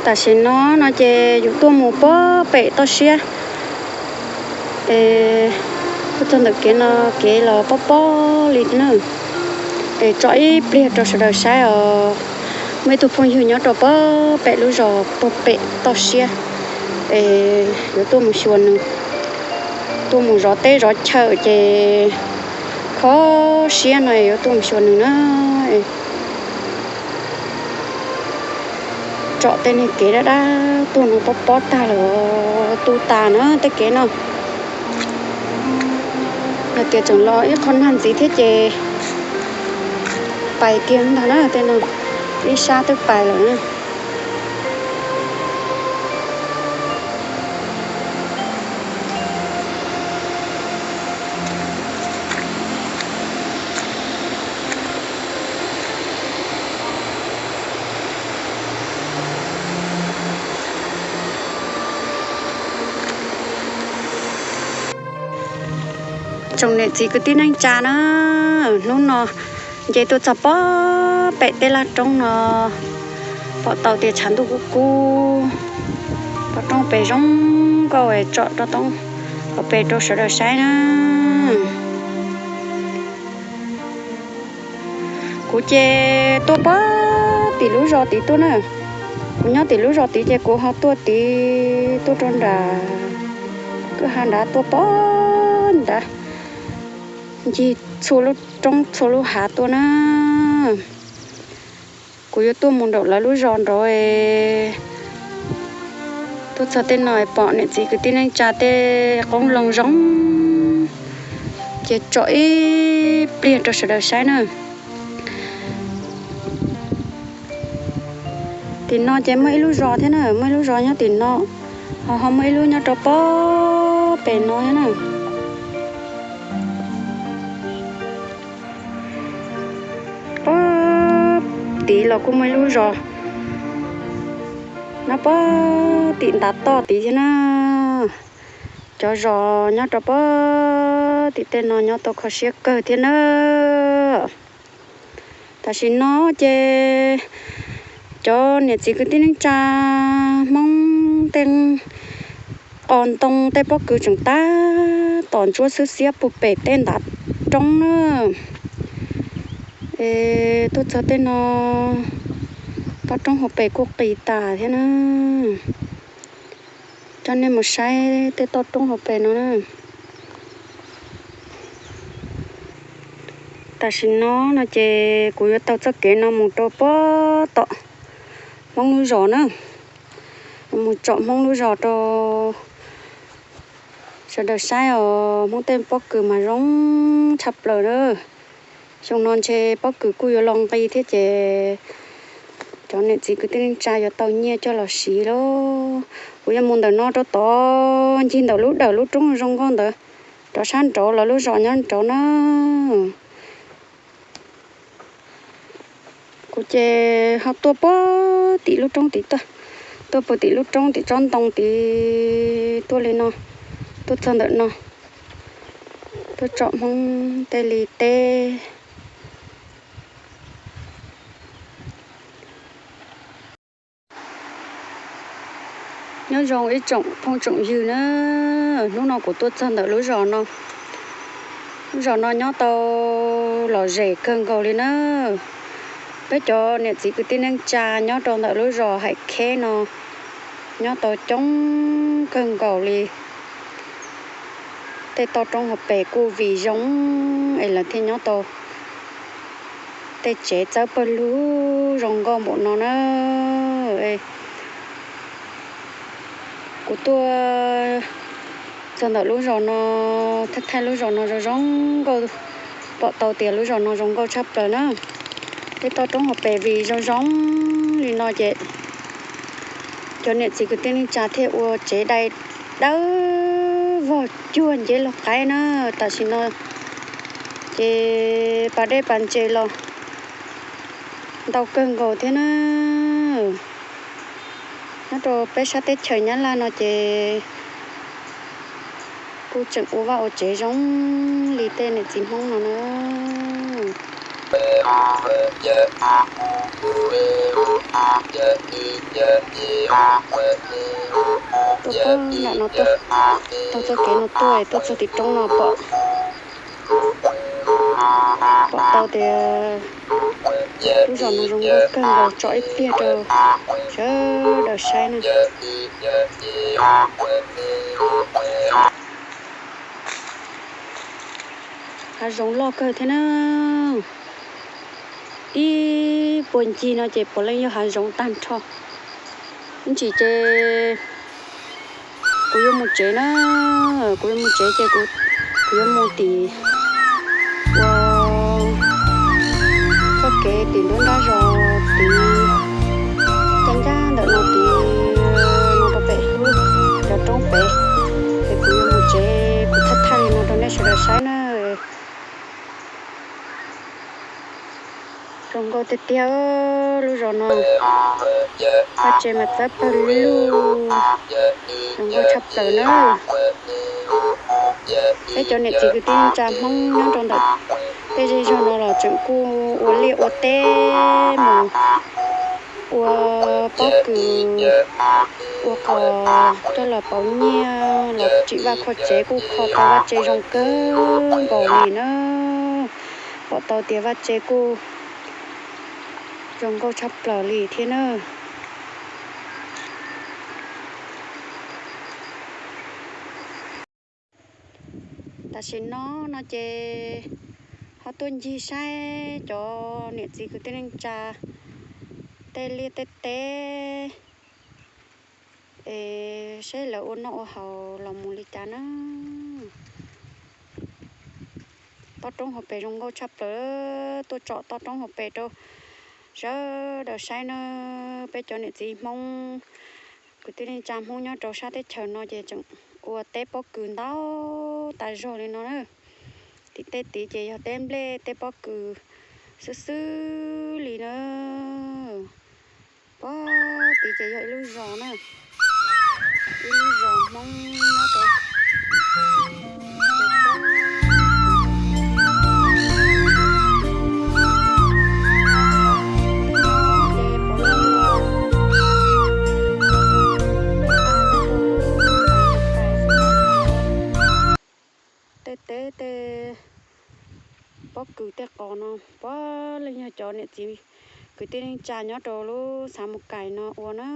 Tam sim no no ces yus tuaj mus pob pem toj siab, es tuaj txog ntawm kev no, kev los pob pob li na. Es tso ib pliag rau sawv daws saib os. Muaj ib tug phooj ywg nyob rau pob pem lub zos pob pem toj siab, es yuav tuaj mus xyuas nws, tuaj mus zov teb zov chaw ces kho siab no yuav tuaj mus xyuas nws na. Tsom tej niag kev dab dab tuaj no pob pob tag lawm, tu tas na tej kev no. Yog tias tseem los ib qho nag ntxiv thiab ces pais kiag ntag na tej no, ib sab twb pais lawm na. Tsoom niam txiv kwv tij neej tsa na, hnub no nce tuaj txog pob pem tej laj roob no, pom tau tias tshav ntuj kub kub, pom roob pem zoo nkauj es tsom rau toob hauv pes rau sawv daws saib na. Kuv ces tuaj pob tim lub zos tid tuaj na. Kuv nyob tim lub zos tid ces kuv ho tuaj tid tuaj rau nram kwj ha nrad tuaj pob nrad, ncig txhua lub roob txhua lub hav tuaj na. Kuv yuav tuaj mus nraum lawv lub zos nraud, tuaj txog tej no pom niam txiv kwv tij neej tsa tej qoob loo zoo, ces tsom ib pliag rau sawv daws saib na. Tim no ces muaj ib lub zos thiab na, muaj ib lub zos nyob tim no, ho ho muaj ib lub nyob rau pob pem no thiab na. Pob tid los kuj muaj ib lub zos nyob pob tim ntav toj tid thiab na. Cov zos nyob rau pob tim tej no nyob tau kho siab kawg thiab na. Tam sim no ces cov niam txiv kwv tij neej tsa Hmoob tej qos ntoo tej pob kws tseem tab tom ntsuab xwb xiab puag pem tej ntav roob na. Es tuaj txog tej no, toj roob hauv pes kuj qis tas thiab na. Coj nej mus saib tej toj roob hauv pes no na. Tam sim no no ces kuv yuav taug txoj kev no mus rau pob tom Hmoob lub zos na, mus tsom Hmoob lub zos rau sawv daws saib os. Hmoob tej pob kws mas zoo tshaj plaws na. Xyoo no ntshe pob kws kuj yuav los nqi thiab ces cov niam txiv kwv tij neej tsa yuav tau nyiaj coj los siv lauj. Kuv yuav mus ntawm no rau tod ncig ntawm lub dawm lub roob zoo nkauj ntawd, rov sab nraud lawv lub zos nyob nraud na. Kuv ces ho tuaj pob tim lub roob tid tuaj, tuaj puag tim lub roob tim tsob ntoo tid tuaj li no, tuaj txog ntawm no, tuaj tsom Hmoob tej li teb. Nyob zoo ib tsoom phooj tsoom ywg na, hnub no kuv tuaj txog ntawm lub zos no. Lub zos no nyob tau lom zem kawg nkaus li na. Peb cov niam txiv kwv tij neej tsa nyob rau ntawm lub zos Haim Kheb no nyob tau coob kawg nkaus li. Tej toj roob hauv pes kuj vim zoo es lawv thiaj nyob tau tej tsev txawb pawg lug zoo nkauj npaum no na. Kuv tuaj txog ntawm lub zos no, thaij thaij lub zos no zoo zoo nkauj, pom tau tias lub zos no zoo nkauj tshaj plaws na. Tej toj roob hauv pes vim zoo zoo li no ces cov niam txiv kwv tij neej tsa thiaj ua tsev dai dawb vog cuag nceb laug qaib na. Tam sim no ces pas dej pas ntses los ntau kawg nkaus thiab na. Nyob rau peb sab teb chaws Nyab Laj no ces kuj tseem ua vaj ua tsev zoo li tej niam txiv Hmoob no na. Tuaj pab nram no tuaj, taug txoj kev no tuaj, tuaj txog tim roob no pom, pom tau tias lub zos no zoo nkauj kawg nkaus, tsom ib pliag rau sawv daws saib na. Hav zoov loj kawg thiab na. Ib puag ncig no ces puav leej yog hav zoov tag nrho. Ib ntsis ces kuv yuav mus tsev na, kuv yuav mus tsev ces kuv, kuv yuav mus tim ua txoj kev tim nruab nrab zos tid, ncaj ncaj ntawm no tid, no rau pem lub cov roob pem. Ces kuv yuav mus tsev, kuv thaij thaij li no rau nej sawv daws saib na. Zoo nkauj tiag tiag lub zos no, vaj tse mas txawb pawg lug, zoo nkauj tshaj plaws na. Peb cov niam txiv kwv tij neej tsa Hmoob nyob rau ntawm tej zej zog no los tseem kuj ua liaj ua teb mus ua pob kws, ua qos coj los pauv nyiaj los tsim vaj kho tsev kuj kho tau vaj tse zoo kawg nkaus li na. Pom tau tias vaj tse kuj zoo nkauj tshaj plaws li thiab na. Tam sim no no ces ho tuaj ncig saib cov niam txiv kwv tij neej tsa tej liaj tej teb es saib lawv ua noj ua haus los mus li cas na. Toj roob hauv pes zoo nkauj tshaj plaws, tuaj tsom toj roob hauv pes rau sawv daws saib na. Peb cov niam txiv Hmoob kwv tij neej tsa Hmoob nyob rau sab teb chaws no ces tseem ua teb pob kws ntau tas zog li no na. Tim tej tid ces yog teb nplej teb pob kws xwb xwb li na. Pob tid ces yog ib lub zos na, ib lub zos Hmoob nyob rau tej teb tej pob kws tej qos no, puav leej yog cov niam txiv kwv tij neej tsa nyob rau lub xav mus kais no ua na.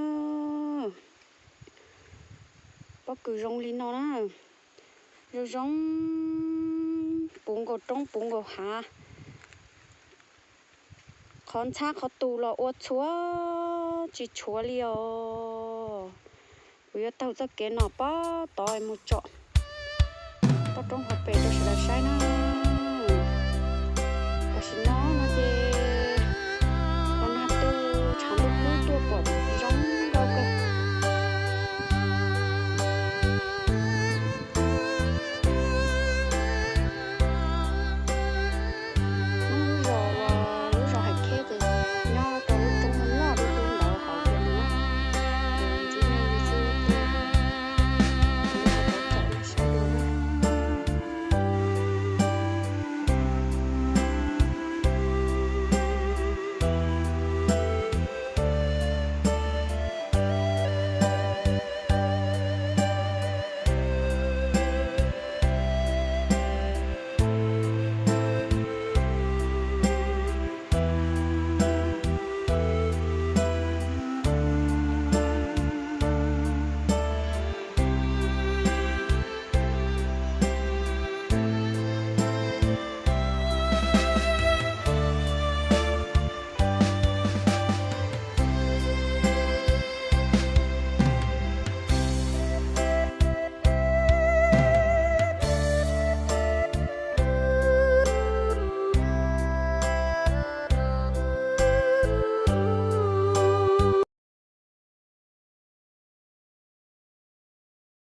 Pob kws zoo li no na, zoo zoo puv nkaus roob puv nkaus hav. Qhov ntxhab qhov tus los ua txhua tsis tshuav li os. Kuv yuav taug txoj kev no pob tod mus tsom toj roob hauv pes rau sawv daws saib na.